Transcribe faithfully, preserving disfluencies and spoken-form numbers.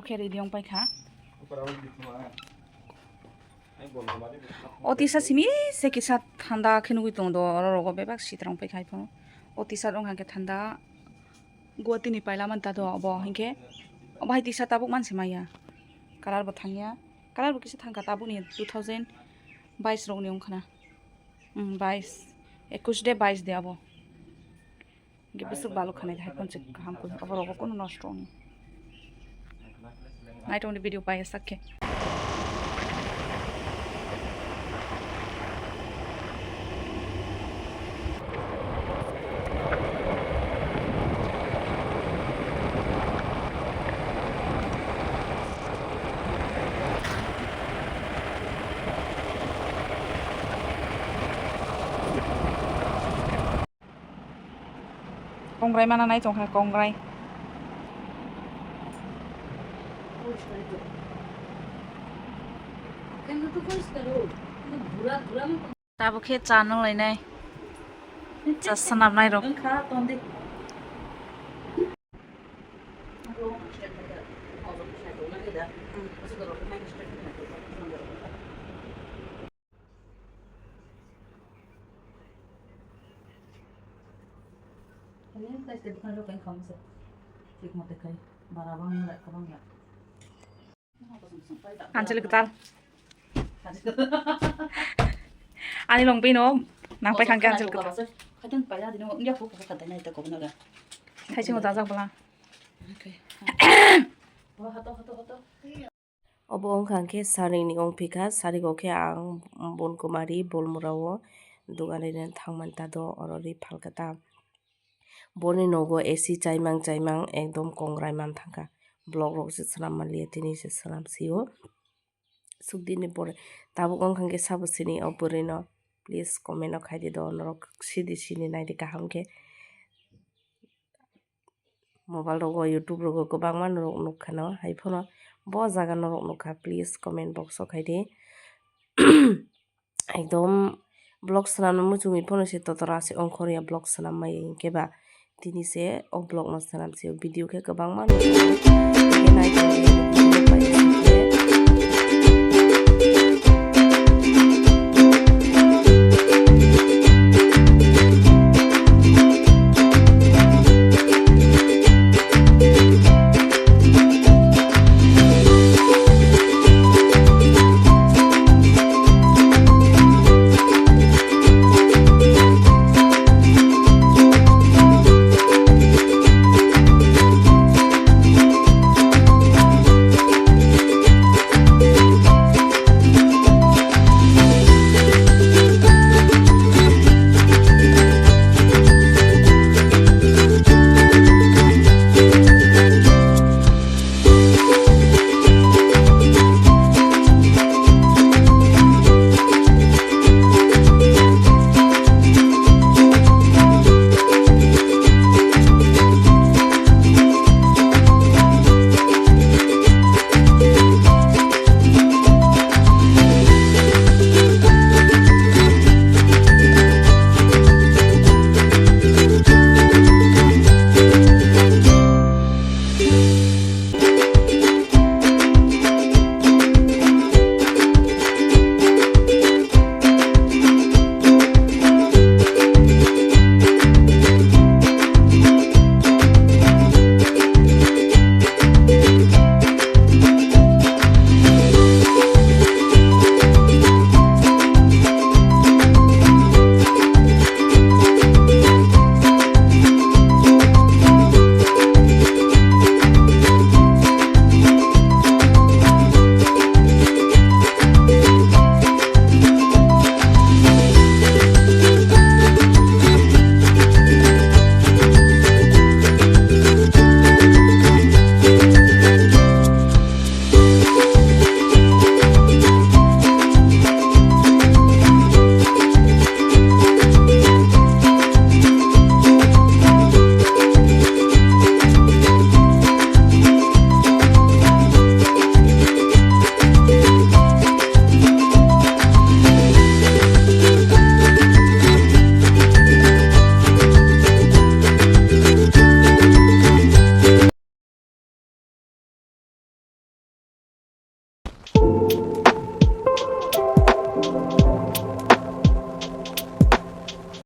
Khe ready wng paikha. O tisa simi se kisa thanda khe nugui tongo do, oro rogo bebak sitrang paikha iphano. O tisa wng kha khe thanda Guwahati ni paila manta do obo hinkhe. Obo hai tisa tabuk manse maya. Colour bo thangya. Colour bo kisa thangkha tabuk ni two thousand bais rok ni wngkhana. Hmm, bais. Ekush de bais de abo. Hinkhe bwswk baluk khanai hai phone se kaham khe, obo rogo kunu nosto wngya. Nai tongdi video pai sak khe. Kongrai mana nai tongkha, kongrai. Tabuk khe cha nung lainai. Cha swnamnai rok. Anjali kwtal. Ani long bino nang pai khangkhe Anjali kwtal. Thaising o dajak bwla. Obo wngkha khe saring ni wngphi kha, saring o khe ang Bon Kumari Bolmura o dogan ri thangmani ta do, oro ri phalkha ta. Boni nogo A C chaimang chaimang ekdom kongrai man thangkha. Vlog rok se swnam manliya, tini se swnam sio. Sukdini pore tabuk wngkha khe sabo sini o bwrwi no, please comment o khai di do, norok sidi sini nai di kaham khe. Mobile rogo, YouTube rogo kwbangma norok nukha no, hai phano bo jaga norok nukha, please comment box o khai di. Ekdom vlog swnamna muchungwi phano se totora se ongkhorya vlog swnam mai hinkhe ba tini se o vlog no swnam se video khe kwbangma nukha.